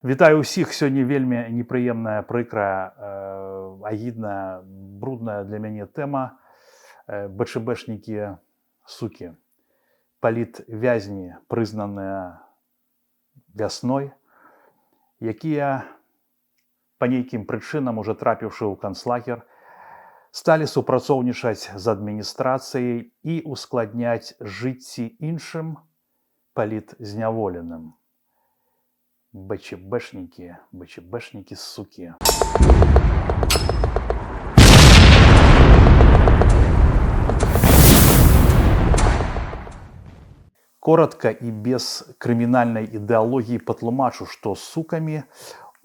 Вітаю ўсіх. Сёння вельмі непрыемная, прыкрая, агідная, брудная для мяне тэма. БЧБшнікі, сукі. Палітвязні, прызнаныя вясной, якія па нейкім прычынам, уже трапіўшы ў канцлагер, сталі супрацоўнічаць з адміністрацыяй і ускладняць жыцці іншым палітзняволеным. БЧБшники, БЧБшники, суки. Коротко и без крымінальнай ідэалогіі патлумачу, што сукамі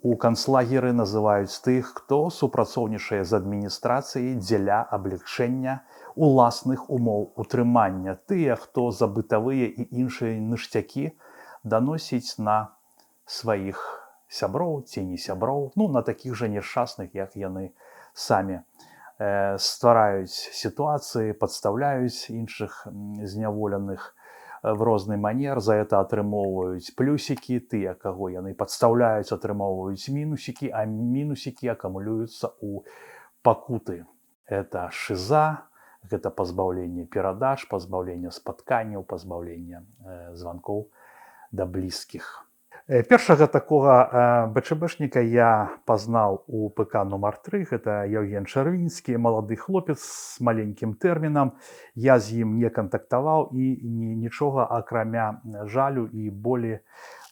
у канцлагеры называюць тых, хто супрацоўнічае з адміністрацыяй дзеля аблегчэння уласных умоў утрымання. Тыя, хто за бытавыя і іншыя ніштякі даносіць на сваіх сяброў ці не сяброў, ну, на такіх жа няшчасных, як яны самі, ствараюць сітуацыі, падстаўляюць іншых зняволеных в розны манер, за это атрымоўваюць плюсікі, тыя, каго яны падстаўляюць, атрымоўваюць мінусікі, а мінусікі акумулююцца ў пакуты. Это шыза, гэта пазбаўленне перадач, пазбаўленне спатканняў, пазбаўленне званкоў да блізкіх. Першага такога БЧБшніка я пазнаў у ПК нумар 3, гэта Яўген Чарвінскі, малады хлопец з маленькім тэрмінам. Я з ім не кантактаваў і нічога акрамя жалю і болі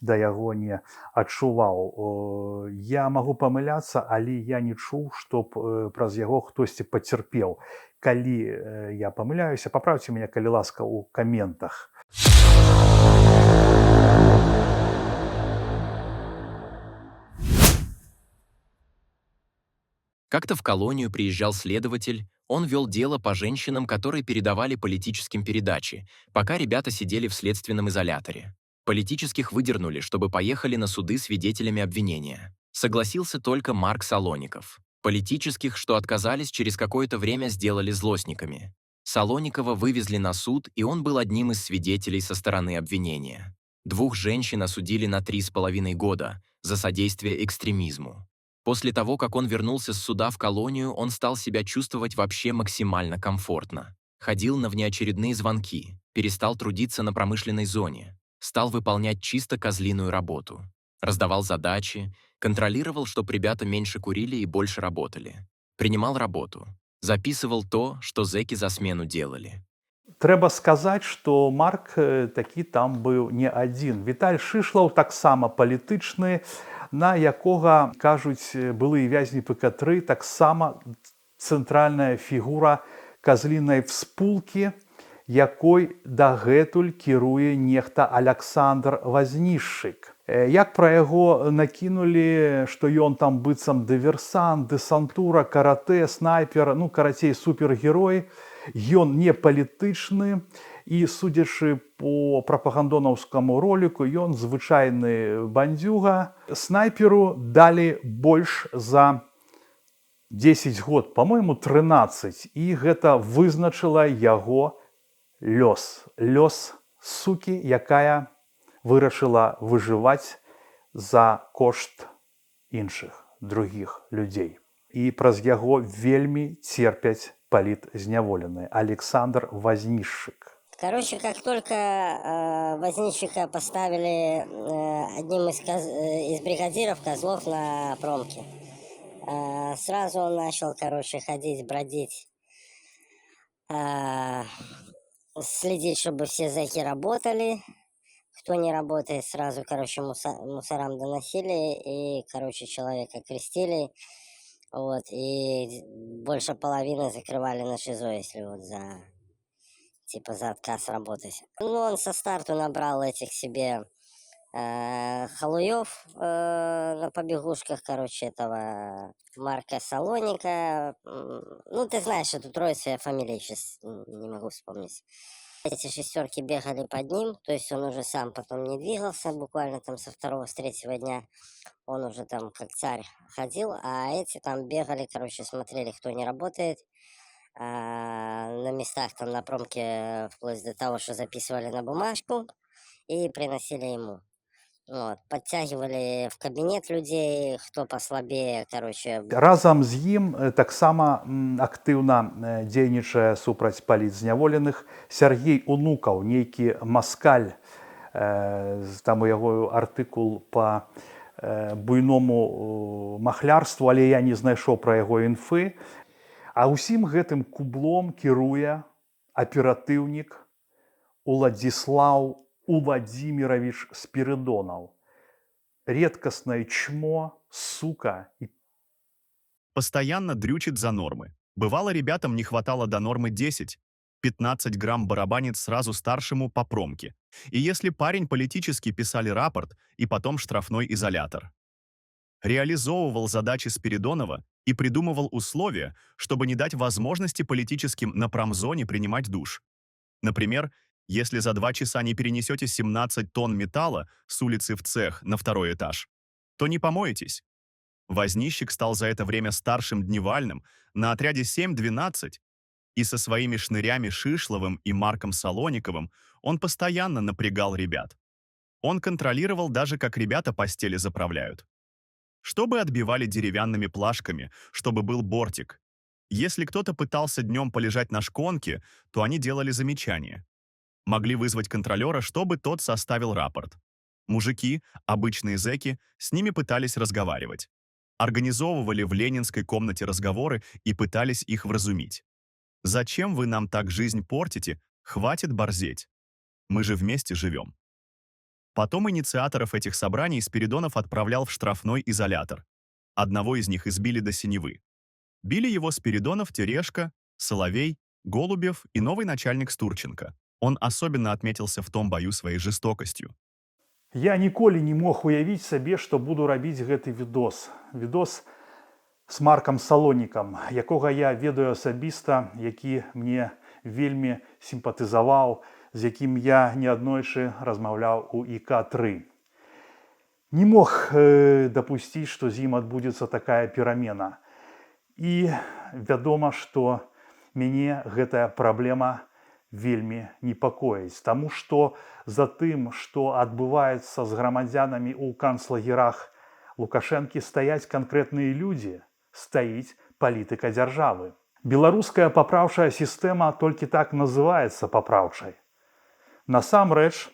да яго не адчуваў. Я магу памыляцца, але я не чуў, чтоб праз яго хтосьці пацярпеў. Калі я памыляюся, папраўце мяне, калі ласка, у каментах. Как-то в колонию приезжал следователь, он вел дело по женщинам, которые передавали политическим передачи, пока ребята сидели в следственном изоляторе. Политических выдернули, чтобы поехали на суды свидетелями обвинения. Согласился только Марк Солоников. Политических, что отказались, через какое-то время сделали злостниками. Солоникова вывезли на суд, и он был одним из свидетелей со стороны обвинения. Двух женщин осудили на 3,5 года за содействие экстремизму. После того, как он вернулся с суда в колонию, он стал себя чувствовать вообще максимально комфортно. Ходил на внеочередные звонки, перестал трудиться на промышленной зоне, стал выполнять чисто козлиную работу. Раздавал задачи, контролировал, чтоб ребята меньше курили и больше работали. Принимал работу. Записывал то, что зэки за смену делали. Трэба сказаць, што Марк такі там быў не адзін. Віталь Шышлаў таксама палітычны, на якога, кажуць, былыя вязні ПК-3, таксама цэнтральная фігура казлінай вспулкі, якой дагэтуль кіруе нехта Аляксандр Вазнішчык. Як пра яго накінулі, што ён там быццам дыверсант, дэсантура, каратэ, снайпер, ну, карацей, супергерой, ён не палітычны і, судзячы по прапагандонаўскаму роліку, ён звычайны бандюга. Снайперу далі больш за 10 год, по-моему, 13, і гэта вызначыла яго лёс. Лёс сукі, якая вырашыла выжываць за кошт іншых, другіх людзей. І праз яго вельмі церпяць палітзняволеныя. Александр Вознищик. Короче, как только Вознищика поставили одним из бригадиров козлов на промке, сразу он начал, короче, ходить, бродить, следить, чтобы все зэки работали. Кто не работает, сразу, короче, мусорам доносили и, короче, человека крестили. Вот, и больше половины закрывали на ШИЗО, если вот типа, за отказ работать. Ну, он со старту набрал этих себе халуев на побегушках, короче, этого Марка Салоника. Ну, ты знаешь эту троицу, я фамилии сейчас не могу вспомнить. Эти шестерки бегали под ним, то есть он уже сам потом не двигался, буквально там со второго, с третьего дня он уже там как царь ходил, а эти там бегали, короче, смотрели, кто не работает, на местах там на промке, вплоть до того, что записывали на бумажку и приносили ему. Вот, подтягивали в кабинет людей, кто послабее, короче. Разам з ім таксама актыўна дзейнічае супраць палітзняволеных Сяргей Унукаў, нейкі маскаль. Там у яго артыкул па буйному махлярству, але я не знайшоў пра яго інфы. А ўсім гэтым кублом кіруе аператыўнік Уладзіслаў Уладзіміравіч Спірыдонаў. Редкостное чмо, сука и Постоянно дрючит за нормы. Бывало, ребятам не хватало до нормы 10, 15 грамм, барабанит сразу старшему по промке. И если парень политический, писали рапорт и потом штрафной изолятор. Реализовывал задачи Спиридонова и придумывал условия, чтобы не дать возможности политическим на промзоне принимать душ. Например, если за 2 часа не перенесете 17 тонн металла с улицы в цех на второй этаж, то не помоетесь. Вознищик стал за это время старшим дневальным на отряде 7-12, и со своими шнырями Шишловым и Марком Солониковым он постоянно напрягал ребят. Он контролировал даже, как ребята постели заправляют. Чтобы отбивали деревянными плашками, чтобы был бортик. Если кто-то пытался днем полежать на шконке, то они делали замечание. Могли вызвать контролера, чтобы тот составил рапорт. Мужики, обычные зэки, с ними пытались разговаривать. Организовывали в ленинской комнате разговоры и пытались их вразумить. «Зачем вы нам так жизнь портите? Хватит борзеть. Мы же вместе живем». Потом инициаторов этих собраний Спиридонов отправлял в штрафной изолятор. Одного из них избили до синевы. Били его Спиридонов, Терешко, Соловей, Голубев и новый начальник Стурченко. Он особенно отметился в том бою своей жестокостью. Я ніколі не мог уявіць сабе, што буду рабіць гэты відос. Відос з Маркам Салонікам, якога я ведаю асабіста, які мне вельмі сімпатызаваў, з якім я неаднойчы размаўляў у ІК-3. Не мог дапусціць, што з ім адбудзецца такая перамена. І вядома, што мяне гэтая праблема вельмі непакоіць, таму што за тым, што адбываецца з грамадзянамі ў канцлагерах Лукашэнкі, стаяць канкрэтныя людзі, стаіць палітыка дзяржавы. Беларуская папраўчая сістэма толькі так называецца папраўчай. Насамрэч,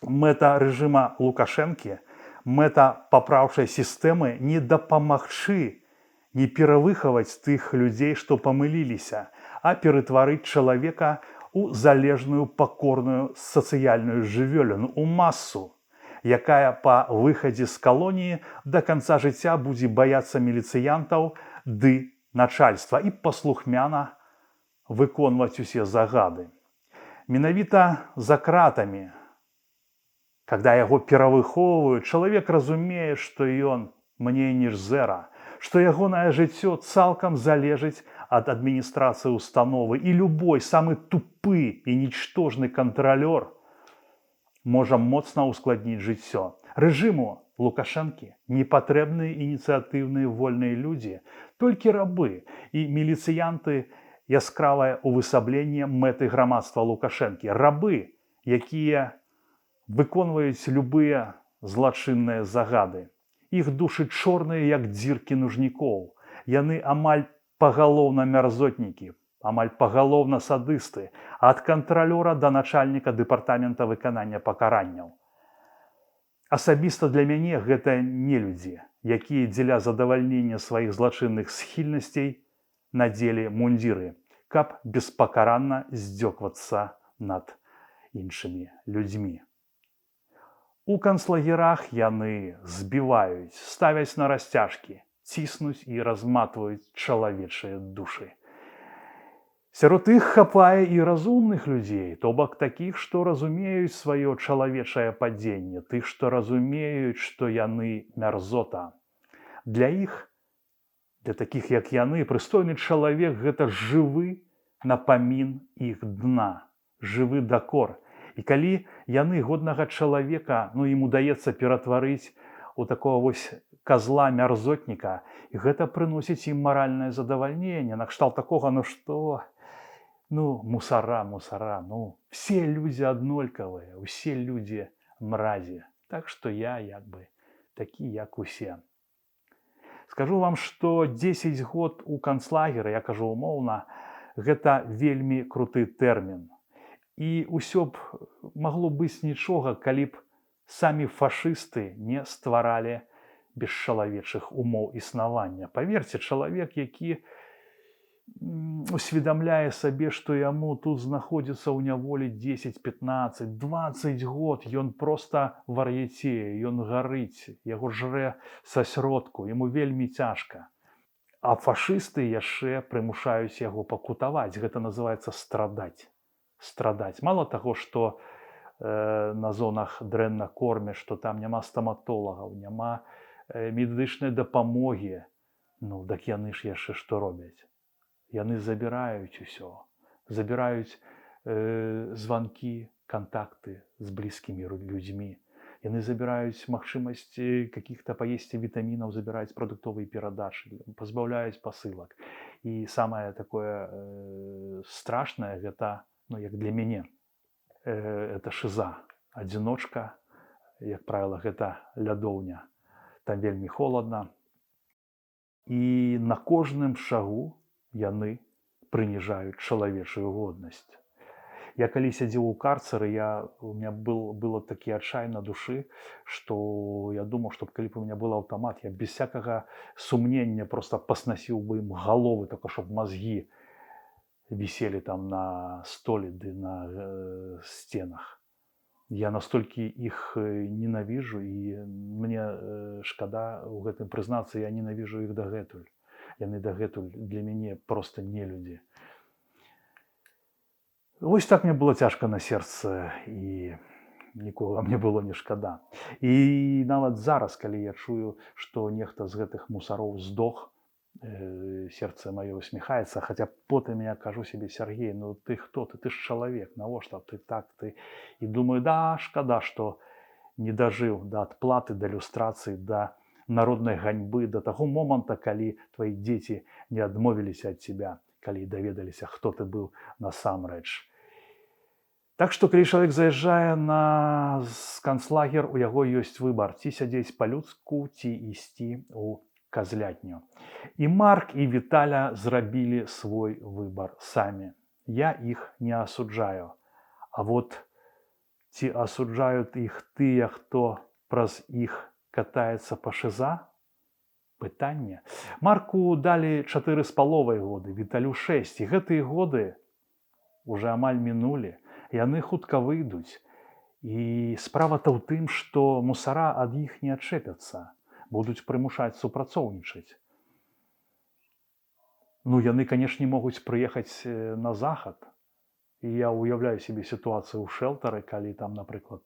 мэта рэжыма Лукашэнкі, мэта папраўчай сістэмы — не дапамагчы, не перавыхаваць тых людзей, што памыліліся, а ператварыць чалавека у залежную, пакорную сацыяльную жывёліну, у масу, якая па выхадзе з калоніі да канца жыцця будзе баяцца міліцыянтаў ды начальства і паслухмяна выконваць усе загады. Менавіта за кратамі, когда яго перавыхоўваюць, чалавек разумее, што ён мней ніж зэра, што ягонае жыццё цалкам залежыць ад адміністрацыі установы, і любой самы тупы і нічтожны кантралёр можа моцна ўскладніць жыццё. Рэжыму Лукашэнкі не патрэбныя ініцыятыўныя вольныя людзі, толькі рабы і міліцыянты — яскравае ўвасабленне мэты грамадства Лукашэнкі. Рабы, якія выконваюць любыя злачынныя загады. Іх душы чорныя, як дзіркі нужнікоў. Яны амаль пагалоўна мярзотнікі, амаль пагалоўна садысты, ад кантралёра да начальніка дэпартамента выканання пакаранняў. Асабіста для мяне гэта не людзі, якія дзеля задавальнення сваіх злачынных схільнасцей надзелі мундзіры, каб беспакаранна здзёквацца над іншымі людзьмі. У канцлагерах яны збіваюць, ставяць на расцяжкі, ціснуць і разматваюць чалавечыя душы. Сярод іх хапае і разумных людзей, то бок такіх, што разумеюць сваё чалавечае падзенне, тых, што разумеюць, што яны мярзота. Для іх, для такіх, як яны, прыстойны чалавек — гэта жывы напамін іх дна, жывы дакор. І калі яны годнага чалавека, ну, ім удаецца ператварыць у такого вось козла мярзотніка, і гэта прыносіць ім маральнае задавальненне, накшталт такога: «Ну што, ну, мусора, мусора, ну, все людзі аднолькавыя, усе людзі мразі». Так што я як бы такі, як усе. Скажу вам, што 10 год у канцлагеры, я кажу умоўна, гэта вельмі круты тэрмін. І ўсё б магло быць нічога, калі б самі фашысты не стваралі бесчалавечых умоў існавання. Паверце, чалавек, які усведамляе сабе, што яму тут знаходзіцца ў няволі 10, 15, 20 год, ён проста вар'яцее, ён гарыць, яго жрэ са сродку, яму вельмі цяжка. А фашысты яшчэ прымушаюць яго пакутаваць. Гэта называецца страдаць. Страдаць. Мала таго, што на зонах дрэнна кормяць, што там няма стаматолагаў, няма медычнай дапамогі. Ну, дак яны ж яшчэ што робяць? Яны забіраюць усё, забіраюць званкі, кантакты з блізкімі людзьмі. Яны забіраюць магчымасць каких-то паесці вітамінаў, забіраюць прадуктовыя перадачы, пазбаўляюць пасылак. І самае такое страшнае гэта, ну, як для мяне, это шыза, адзіночка, як правіла, гэта лядоўня. Там вельмі холадна. І на кожным шагу яны прыніжаюць чалавечую годнасць. Я калі сядзеў у карцеры, у меня было такі адчай на душы, што я думаў, што калі б у меня был аўтамат, я без всякага сумнення просто паснасіў бы ім галовы, только чтоб мозги висели там на столе ды на стенах. Я настолькі іх ненавіжу, і мне шкада ў гэтым прызнацца, я ненавіжу іх дагэтуль. Яны дагэтуль для мяне просто не людзі. Вось так мне было цяжка на сэрцы, і нікога мне было не шкада. І нават зараз, калі я чую, што нехта з гэтых мусароў здох, сэрца маё усміхаецца, хаця потым я кажу себе: «Сергей, ну ты хто ты? Ты ж чалавек, навошта ты так ты?» І думаю: да, шкада, што не дажыў да адплаты, да люстрацыі, да народнай ганьбы, да таго моманта, калі твои дзеці не адмовіліся ад тебя, калі даведаліся, хто ты быў насамрэч. Так што калі чалавек заязджае на канцлагер, у яго ёсць выбар: ці сядзець па-людску, ці ісці у казлятню. І Марк, і Віталя зрабілі свой выбар самі. Я іх не асуджаю. А вот ці асуджаюць іх тыя, хто праз іх катаецца па шыза? Пытанне. Марку далі 4,5 годы, Віталю 6. І гэтыя годы уже амаль мінулі. Яны хутка выйдуць. І справа-то ў тым, што мусара ад іх не адчэпяцца, будуць прымушаць супрацоўнічаць. Ну, яны, канешне, могуць прыехаць на захад. І я уяўляю себе сітуацыю ў шэлтары, калі там, напрыклад,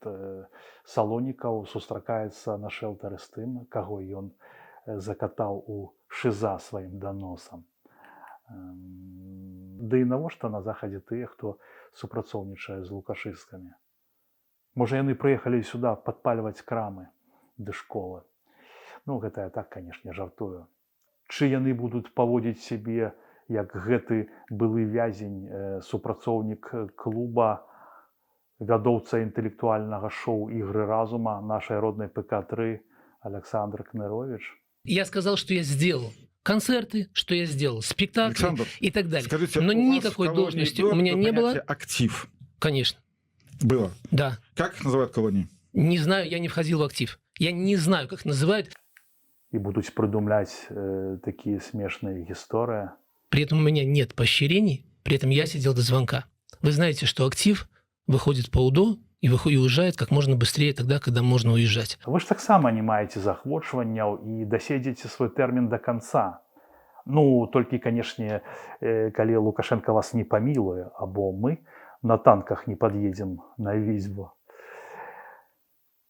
Салонікаў сустракаецца на шэлтары з тым, каго ён закатаў у шыза сваім даносам. Ды і навошта на захадзе тыя, хто супрацоўнічае з лукашысткамі? Можа, яны прыехалі сюда падпальваць крамы ды школы. Ну, гэта я так, канешне, жартую. Чы яны будуць паводзіць сябе, як гэты былы вязень, супрацоўнік клуба, вядоўца інтэлектуальнага шоу «Игры разума» нашай роднай ПК3 Александр Кнырович? Я сказал, что я сделал концерты, что я сделал спектакли Александр, и так далее. скажите, Но у вас в никакой колонии должности было у меня такое не было. понятие «Актив»? Конечно, Было. да. Как их называют в колонии? Не знаю, я не входил в актив. Я не знаю, как называют. І будуць прыдумляць такія смешныя гісторыі. При этом у меня нет поощрений, при этом я сидел до звонка. Вы знаете, что актив выходит по УДО и уезжает как можно быстрее тогда, когда можно уезжать. Вы ж таксама не маеце заахвочванняў і даседзіце свой тэрмін до конца. Ну, толькі, канешне, калі Лукашенко вас не памілуе або мы на танках не пад'едзем на Віцьбу.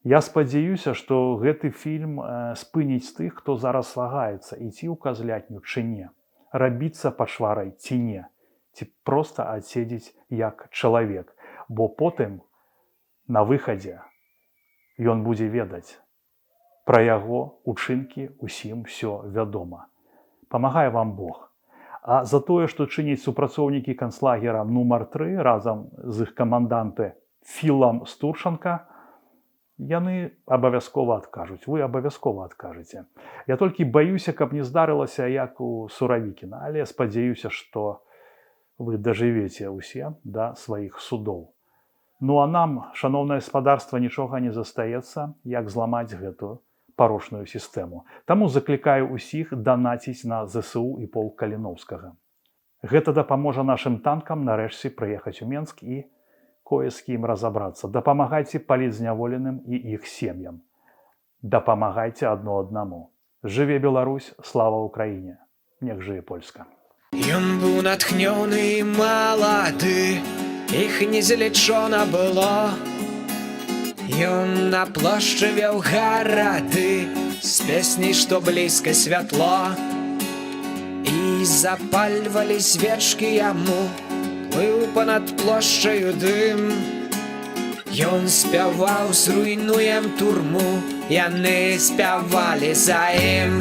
Я спадзяюся, што гэты фільм спыніць тых, хто зараз вагаецца, ісці ў казлятню чы не, рабіцца пачварай ці не, ці проста адседзець як чалавек, бо потым на выхадзе ён будзе ведаць: пра яго учынкі усім всё вядома. Памагае вам Бог. А за тое, што чыняць супрацоўнікі канцлагера нумар 3 разам з іх каманданты Філам Стурчанка, Яны абавязкова адкажуць, вы абавязкова адкажаце. Я толькі баюся, каб не здарылася, як у Суравікіна, але спадзяюся, што вы дажывеце ўсе да сваіх судоў. Ну а нам, шаноўнае спадарства, нічога не застаецца, як зламаць гэтую парочную сістэму. Таму заклікаю ўсіх данаціць на ЗСУ і полк Каліноўскага. Гэта дапаможа нашым танкам нарэшце прыехаць у Менск і кое з кім разабрацца. Дапамагайце палітзняволеным і іх сем'ям. Дапамагайце адно аднаму. Жыве Беларусь, слава Украіне. Niech żyje Polska. Ён быў натхнёны і малады, іх незлічона было. Ён на плошчы вёў гарады з песняй, што блізка святло. І запальвалі свечкі яму, плыў па-над плошчаю дым. Ён спяваў: «Зруйнуем турму», яны спявалі за ім.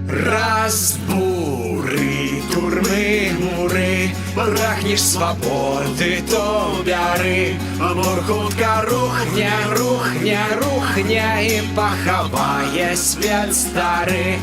Разбуры турмы муры, прагнеш свабоды, то бяры. Мур хутка рухне, рухне, рухне і пахавае свет стары.